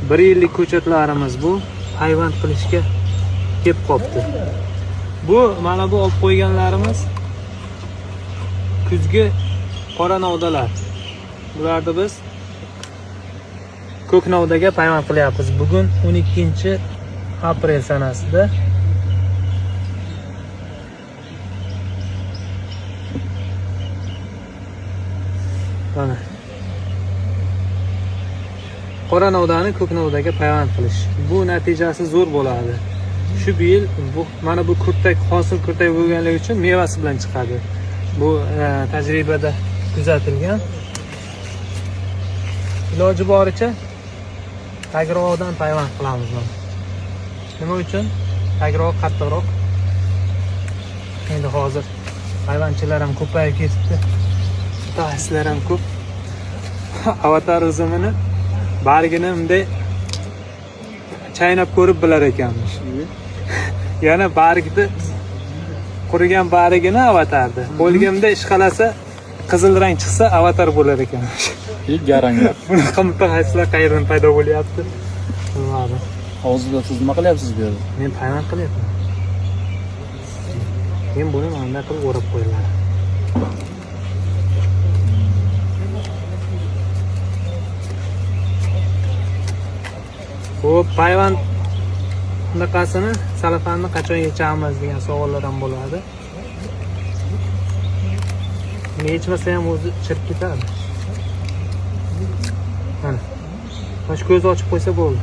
1 yillik ko'chatlarimiz bu payvand qilishga kelib qopti. Bu mana bu olib qo'yganlarimiz kuzgi qora novdalar. Bularni biz ko'k novdaga payvand qilyapmiz. Bugun 12 aprel sanasida. Mana qora novdani ko'k novdaga payvand qilish. Bu natijasi zo'r bo'ladi. Shu yil bu mana bu kurtak hosil kurtak bo'lganligi uchun mevasi bilan chiqadi. Bu tajribada kuzatilgan. Iloji boricha tagroqdan payvand qilamiz mana. Nima uchun? Tagroq qattiqroq. Endi hozir payvandchilar ham ko'payib ketibdi. Mutaxassislar ham ko'p. Avatar uzumini bargini bunday chaynab ko'rib bilar ekanmish. Yana bargni qurigan bargini avatarni qo'lga bunday ishqalasa qizil rang chiqsa avatar bo'lar ekanmish. Garanglar. Bunaqa mutaxassislar qayerdan paydo bo'lyapti? Bilmadim. Hozirda siz nima qilyapsiz bu yerda? Men payvand qilyapman. Keyin buni mana bunday qilib o'rab qo'yiladi. Xo'p, payvand bunaqasini salafanni qachon yechamiz degan savollar ham bo'ladi. Buni yechmasa ham o'zi chirib ketadi. Mana. Mana shu ko'zni ochib qo'ysa bo'ldi.